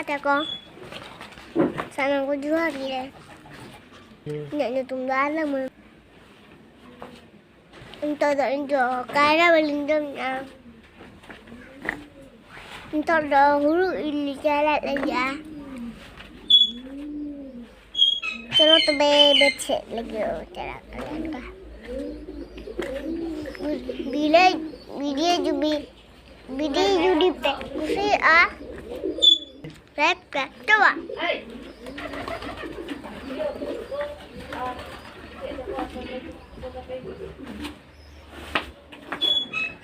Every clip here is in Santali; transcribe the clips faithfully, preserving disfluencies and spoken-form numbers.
ᱛᱟᱠᱚ, ᱥᱟᱱᱟᱢ ᱠᱚ ᱡᱚᱦᱟᱨ ᱜᱮ᱾ ᱤᱧᱟᱹᱜ ᱧᱩᱛᱩᱢ ᱫᱚ ᱟᱞᱟᱢ᱾ ᱱᱤᱛᱚᱜ ᱫᱚ ᱤᱧ ᱫᱚ ᱠᱟᱭᱨᱟ ᱵᱟᱹᱞᱤᱧ ᱡᱚᱢᱮᱜᱼᱟ᱾ ᱱᱤᱛᱚᱜ ᱫᱚ ᱦᱩᱲᱩ ᱤᱨ ᱞᱮ ᱪᱟᱞᱟᱜ ᱞᱟᱹᱜᱤᱫᱼᱟ᱾ ᱪᱚᱞᱚ ᱛᱚᱵᱮ ᱵᱟᱹᱫᱽ ᱥᱮᱫ ᱞᱟᱹᱜᱤᱫ ᱪᱟᱞᱟᱜ ᱠᱟᱱᱟ᱾ ᱵᱤᱞᱟᱹᱭ ᱵᱤᱰᱤᱭᱳ ᱡᱩᱵᱤ ᱵᱤᱰᱤᱭᱳ ᱡᱩᱫᱤ ᱯᱮ ᱠᱩᱥᱤᱭᱟᱜᱼᱟ, ᱞᱟᱭᱤᱠ ᱯᱮ ᱪᱚᱣᱟ᱾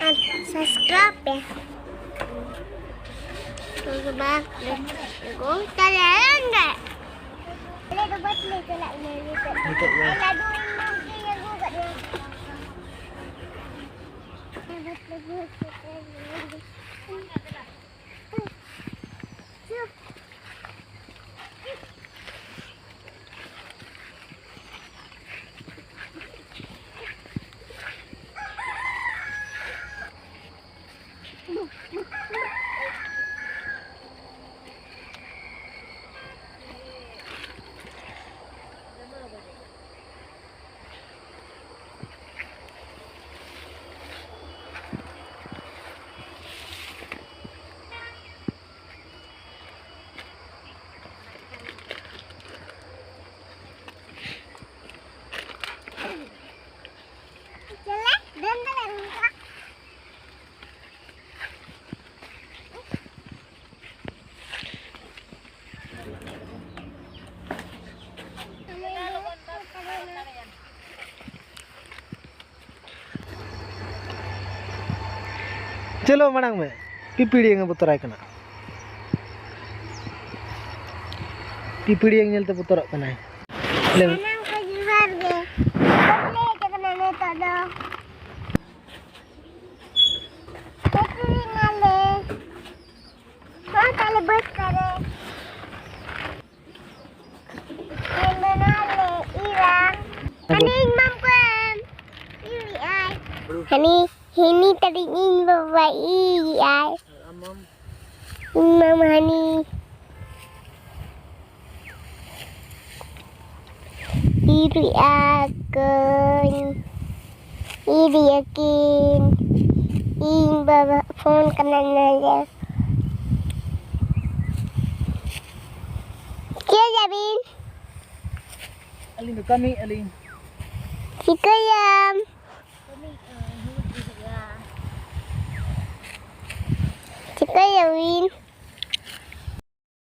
ᱟᱨ ᱥᱟᱵᱥᱠᱨᱟᱭᱤᱵ ᱯᱮ᱾ ᱛᱚᱵᱮ ᱵᱟᱫ ᱨᱮ ᱜᱚᱝ ᱛᱟᱞᱮ ᱮᱱ ᱜᱮ᱾ ᱟᱞᱮ ᱫᱚ ᱵᱟᱥ ᱞᱮ ᱪᱟᱞᱟᱜ ᱠᱟᱱᱟ ᱱᱤᱛᱚᱜ᱾ ᱱᱤᱛᱚᱜ ᱫᱚ᱾ ᱟᱨ ᱞᱟᱹᱰᱩ ᱤᱧ ᱢᱟᱢ ᱠᱤᱨᱤᱧ ᱟᱹᱜᱩ ᱟᱠᱟᱫ ᱞᱮᱭᱟ᱾ ᱪᱚᱞᱚ ᱢᱟᱲᱟᱝ ᱢᱮ, ᱯᱤᱯᱤᱲᱤᱭᱟᱹᱝ ᱮ ᱵᱚᱛᱚᱨᱟᱭ ᱠᱟᱱᱟ᱾ ᱯᱤᱯᱤᱲᱤᱭᱟᱹᱝ ᱧᱮᱞᱛᱮ ᱵᱚᱛᱚᱨᱚᱜ ᱠᱟᱱᱟᱭ᱾ ᱞᱟᱹᱭ ᱢᱮ᱾ ᱥᱟᱱᱟᱢ ᱠᱚ ᱡᱚᱦᱟᱨ ᱜᱮ᱾ ᱵᱟᱹᱫᱽ ᱞᱮ ᱦᱮᱡ ᱟᱠᱟᱱᱟ ᱱᱤᱛᱚᱜ ᱫᱚ᱾ ᱯᱤᱯᱤᱲᱤ ᱱᱟᱞᱮ᱾ ᱦᱚᱸ ᱛᱟᱞᱮ ᱵᱟᱹᱫᱽ ᱠᱚᱨᱮ᱾ ᱦᱮᱸᱫᱮ ᱱᱟᱞᱮ ᱤᱨᱟ᱾ ᱦᱟᱹᱱᱤ ᱤᱧ ᱢᱟᱢ ᱠᱚ ᱮᱢ ᱤᱨᱮᱜᱼᱟᱭ᱾ ᱦᱟᱹᱱᱤ, ᱦᱤᱱᱤ ᱛᱟᱹᱞᱤᱧ ᱤᱧ ᱵᱟᱵᱟ ᱤᱨᱮᱜᱼᱟᱭ᱾ ᱤᱧ ᱢᱟᱢ ᱦᱟᱹᱱᱤ ᱠᱤᱨᱤᱜᱼᱟ ᱠᱚᱧ ᱤᱫᱤᱭᱟᱠᱤᱱ᱾ ᱤᱧ ᱵᱟᱵᱟ ᱯᱷᱳᱱ ᱠᱟᱱᱟ ᱱᱚᱰᱮ᱾ ᱪᱮᱫ ᱟᱹᱵᱤᱱ? ᱟᱹᱞᱤᱧ ᱫᱚ ᱠᱟᱹᱢᱤᱭᱮᱫᱼᱟ ᱞᱤᱧ᱾ ᱪᱤᱠᱟᱹᱭᱟᱢ? ᱪᱤᱠᱟᱹᱭᱟᱵᱤᱱ?